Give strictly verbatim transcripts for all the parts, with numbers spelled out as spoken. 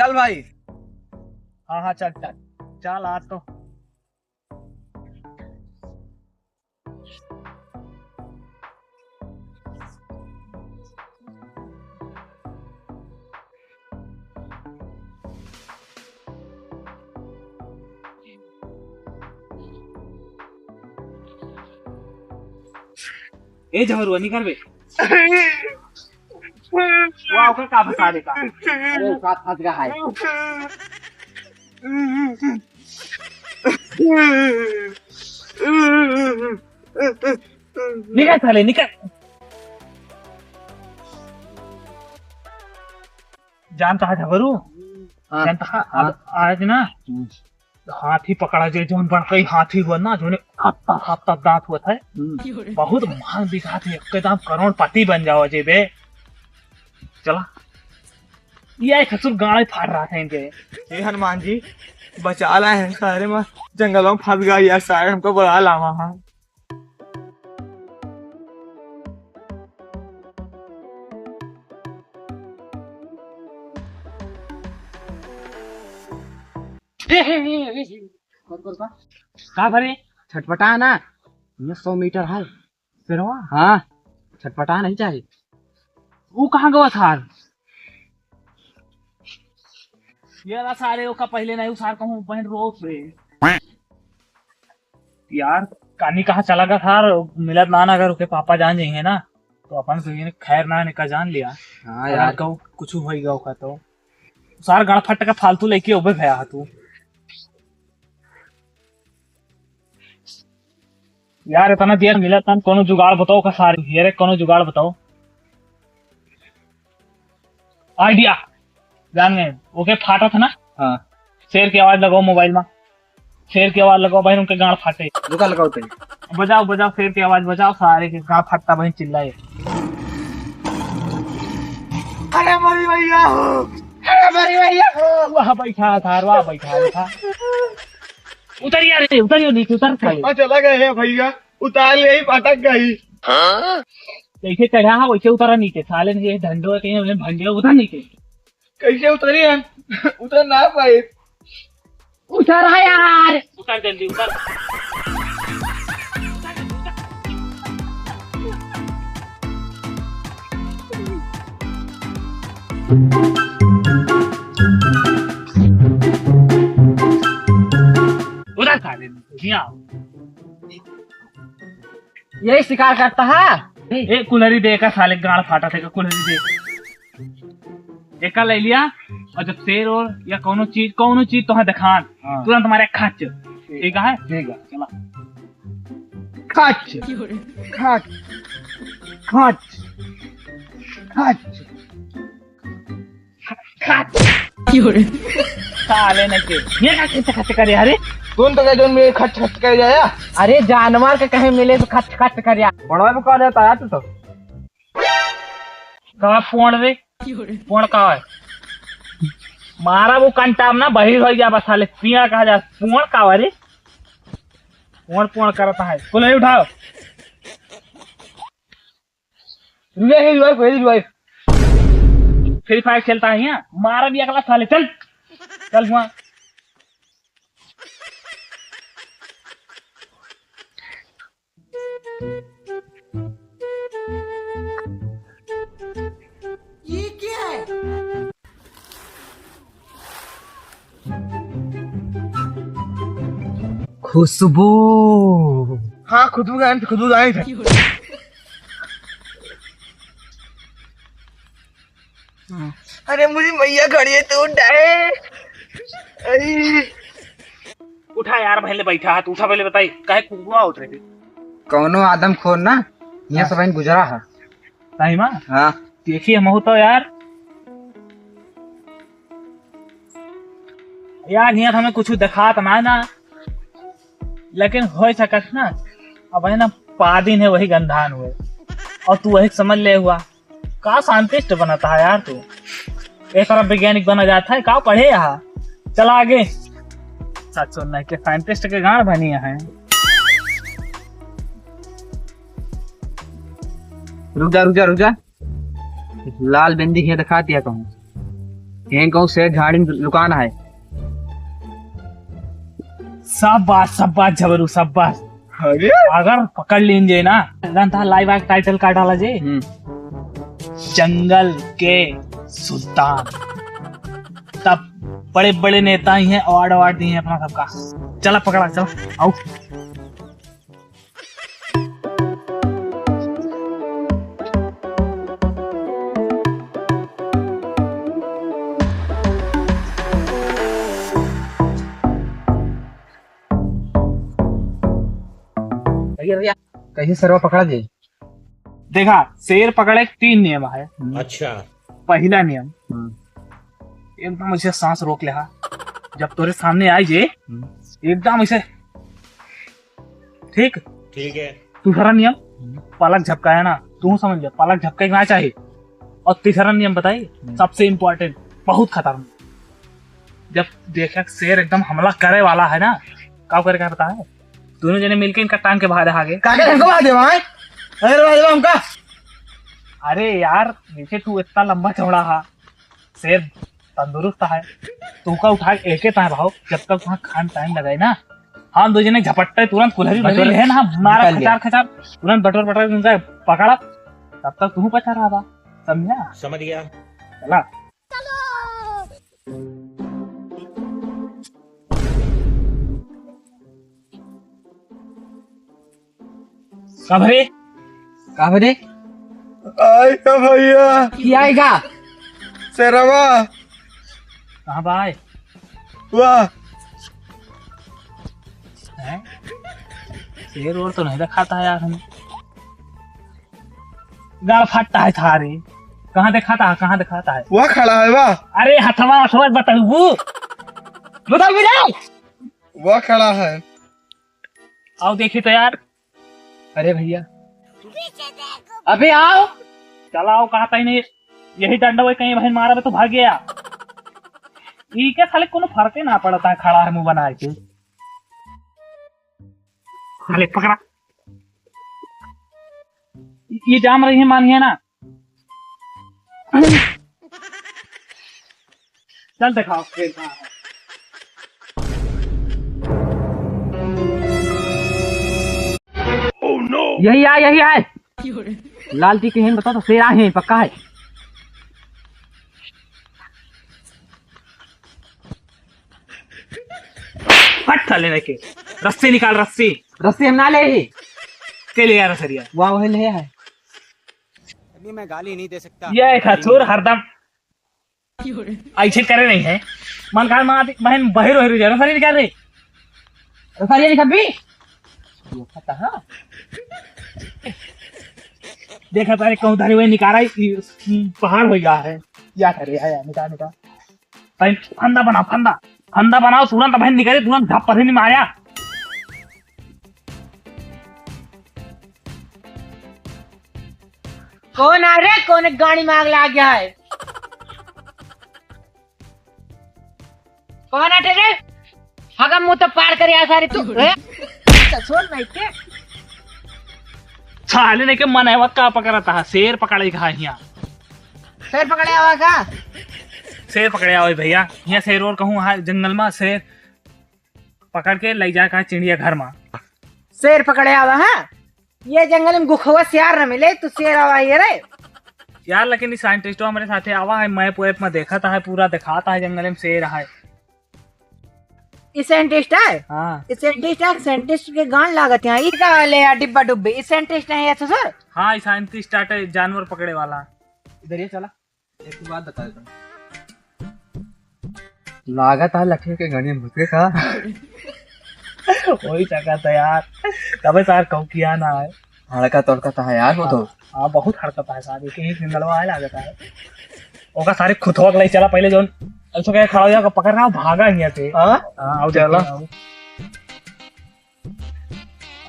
बोल भाई। हाँ, हाँ, चल, चल। चल, आज तो। ए झमरुआ, निकर बे। वाह, ओकर का फंसा दे का? अरे, ओकर फंस गया है। निकल साले, निकल। जानता है झमरू? हाँ। जानता है, हाँ। अब आज ना, हम्म। हाथी पकड़ा जाए, जौन बड़का ही हाथी हुआ ना, जौने हत्ता, हत्ता दांत हुआ था, हम्म। बहुत महंग बिकात है, एकदम करोड़पति बन जावा जाए बे। चला, ये एक ससुर गाड़ा फाड़ रहा था इनके। हे हनुमान जी, बचा ला है सारे, मैं जंगलों में फंस गया यार, सारे हमको बड़ा लावा है। का भरे? छटपटा ना, ये सौ मीटर है। सिरवा? हाँ, छटपटा नहीं चाहे। वो कहाँ गवा सार? ये ला सारे, ओका पहले नहीं उसार कहूँ, बहन रोक रे। यार, कानी कहाँ चला गया सार? मिलत ना, ना अगर ओके पापा जान जाएंगे ना, तो अपन से ये खैर ना निका जान लिया। हाँ अगर यार। कहूँ कुछ होई गया ओका तो। सार गणफट का फालतू लेके ओबे भया तू। यार, इतना देर मिला तन, कोनो जुगाड़ बताओ का सारे। ये रे, कोनो जुगाड़ बताओ। आइडिया जान गए, ओके फाटा था ना? हाँ। शेर की आवाज लगाओ मोबाइल में, शेर की आवाज लगाओ भाई, उनके गांड फाटे। रुका, लगाओ तनी। बजाओ, बजाओ, शेर की आवाज बजाओ, सारे के गांड फाटता भाई, चिल्लाए। अरे मरी भैया हो, अरे मरी भैया हो। वाह बैठा था, वाह बैठा था। उतरिया रे, उतरियो नीचे, उतर साले। पापा चला गए हैं भैया, उतार ले ही पटक गई। जैसे चढ़ा है वैसे उतरा नीचे, साले ने ये ढंडो के, ये भंडिया उतर नीचे। कैसे उतरी है? उतर ना पाए। उतर है यार। उतर जल्दी, उतर। उधर खा ले, यहाँ आओ। यही शिकार करता है। ए, कुल्हरी दे का साले, गाड़ फाटा थे का, कुल्हरी दे। एका ले लिया, और जब शेर और या कौनो चीज, कौनो चीज तो है दिखान, हाँ। तुरंत मारे खच। ठीक है? ठीक है। चला। खच, खच, खच, खच। खच। साले ने के। ये का खच खच करे, अरे? कौन तो का जोन में खच खच करे जाया? अरे, जानवर के कहीं मिले तो खच खच करे। बड़ा में कहा जाता है तू तो। का पोण रे? पोण का है? मारा वो कंटाम ना बहिर हो गया बस साले, पिया कहा जा। पोण का है रे? पोण पोण करता है। कुल्हरी उठाओ। रुआ है, रुआ, कोई रुआ। Free Fire खेलता है यहाँ। मारा भी अगला साले, चल। चल हुआ। ये क्या है? खुशबू। हाँ, खुशबू गायन, खुशबू गायन। अरे मुझे मैया खड़ी है, तू उठा है। अरे। उठा यार, पहले बैठा है, तू उठा, पहले बताई, काहे कुकुआ उठ रहे? कौनो आदमखोर ना, यहाँ हाँ। सब आइन गुजरा है। सही मा? हाँ। देखी हम हो तो यार। यार, यहाँ हमें कुछ दिखात ना ना, लेकिन हो सकत ना, अब है ना, पादिन है वही गंधान हुए, और तू वही समझ ले हुआ। का scientist बनता है यार तू? एक तरफ वैज्ञानिक बना जाता है, का पढ़े यहाँ? चला आगे। सच सुनना है कि scientist के गांड बनी है। रुक जा, रुक जा, रुक जा। लाल बिंदी के दिखा दिया कहूँ। यहीं कहूँ शेर झाड़ी में लुकाना है। शाबाश, शाबाश जबरू, शाबाश। अरे, अगर पकड़ लीन जे ना, गन था live act title card वाला जे। हम्म। जंगल के सुल्तान। तब बड़े बड़े नेता ही हैं, award award दिए हैं अपना सबका। चला पकड़ा, चला, आओ। भैया, भैया, कैसे सरवा पकड़ा जी? देखा, शेर पकड़े के तीन नियम है। अच्छा। पहला नियम, हम्म। एकदम ऐसे सांस रोक ले हा। जब तोरे सामने आई जे, हम्म। एकदम ऐसे, ठीक? ठीक है। दूसरा नियम, हम्म। पलक झपकाया ना, तू समझ जा, पलक झपके के ना चाही। और तीसरा नियम बताई, हम्म। सबसे important, बहुत खतरनाक। जब देखे शेर एकदम हमला करे वाला है ना, का करे का पता है? दोनों जने मिलके इनका टांग के भाग आगे। काका, हमको भाग दे भाई। अरे, भाग दे हमका। अरे यार, देखे तू इतना लंबा चौड़ा हा, शेर तंदुरुस्त है, तू का उठा के एके ताए भाव, जब तक वहाँ खान टाइम लगाए ना, हम दो जने झपट्टे तुरंत कुल्हरी बटोर उल्हरी है ना, मारा निकाल लिया। खचार खचार, तुरंत बटोर बटोर उनका पकड़ा, तब तक तू पचा रहा बा, समझा? समझ गया। चला। का भरे? का भरे? आई का भैया। की आई का? शेरवा। कहाँ बा आए? वाह। हैं? शेर और तो नहीं दिखाता है यार हमें। गाल फटता है थारे। कहाँ दिखाता है, कहाँ दिखाता है? वह खड़ा है, वाह। अरे हथवा, हथवा बताऊ। बताऊ भी नहीं। वह खड़ा है। आओ देखी तो यार। अरे भैया। अबे आओ। चला आओ, कहा तई नहीं। यही डंडा वही कहीं बहन मारा में तो भाग गया। ई के साले कोनो फर्क ही ना पड़ता है, खड़ा है मुंह बना के। साले पकड़ा। ये जाम रही है, मानिए ना। चल दिखाओ शेर कहाँ है। यही आए, यही आए। लाल टी के हैं, बताओ तो शेर आए हैं, पक्का है। हट साले नहीं के। रस्सी निकाल, रस्सी। रस्सी हम ना ले ही। के ले यार सरिया। वाह, वही ले है। अभी मैं गाली नहीं दे सकता। ये एक हथौर हरदम ऐसे करे नहीं है। मन का मार बहन बहिर वहिर जा। रस्सी निकाल रे। रस्सी निकाल भी। ये पता है? देखा तारे कहूँ धरे हुए निकारा ही पहाड़ हो गया है। क्या करे है यार, निकाल, निकाल। भाई, फंदा बनाओ, फंदा। फंदा बनाओ, तुरंत भाई निकले, तुरंत झप पथे नहीं मारा। कौन आ रे? कौन गाड़ी में आग लगा गया है? कौन आटे रे? हगम मुंह तो पार कर आ सारी तू। ए? ससुर नहीं के? साले नहीं के मनवा का पकड़ता है, शेर पकड़े का है यहाँ। शेर पकड़े आवा का? शेर पकड़े आवे भैया, यहाँ शेर और कहूँ है जंगल में शेर पकड़ के ले जाए का चिड़िया घर में। शेर पकड़े आवा, हाँ? ये जंगल में गुखवा सियार न मिले, तू शेर आवा ये रे। यार, लेकिन ई scientist हमारे साथे आवा है, map वैप में देखा था है, पूरा दिखाता है जंगल में शेर है। ई scientist है? हाँ। ई scientist है, scientist के गान लागत है। ई का ले यार डिब्बा डुब्बी, ई scientist है ये ससुर? हाँ, ई scientist आटे जानवर पकड़े वाला। इधर ये चला। एक बात बता देता हूँ। लागत है लकड़ी के घड़ी में भूत के का। वही चक्कर था यार। तबे सार कहूँ किया ना है। हड़का तड़का था यार वो तो। हाँ, बहुत हड़का था सार। एक ही सिंगलवा है लागत है। ओका सारे खुथवा के ले चला पहले जोन। ऐसा क्या खड़ा हो जाएगा, पकड़ रहा हूँ, भागा यहाँ से। हाँ? हाँ, आओ चला। देखते हैं, आओ।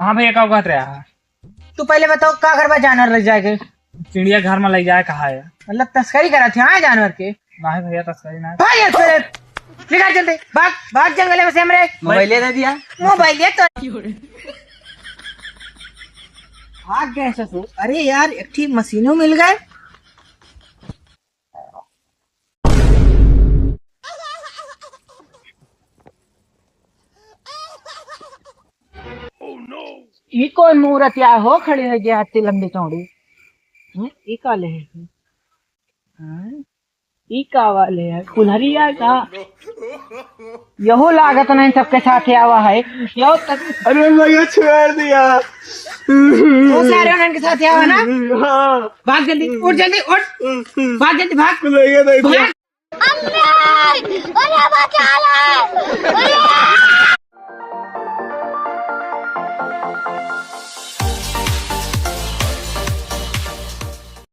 हाँ भैया, का बात रहा? तू पहले बताओ, का करबा जानवर ले जाए के? चिड़िया घर में ले जाए कहा है? मतलब तस्करी करत है, हाँ, जानवर के? नहीं भैया, तस्करी नहीं। भाग यहाँ से, निकाल जल्दी, भाग, भाग जंगल में से हमरे। मोबाइल दे दिया। मोबाइल दे तो। भाग गए ससुर। अरे यार, एक ठीक मशीनों मिल गए। ई कौन मूरत या हो खड़े है जे आती लंबी चौड़ी? हैं? ई का ले है? हाँ? ई का वाले है? कुल्हरी या का? यहो लागत नहीं सबके साथ आवा है। यो तक अरे भैया छोड़ दिया। तो सारे उनके साथ आवा ना। हाँ। भाग जल्दी, उठ जल्दी, उठ। भाग जल्दी, भाग। भैया नहीं भाग। अम्मी! अरे बचा ले! अरे!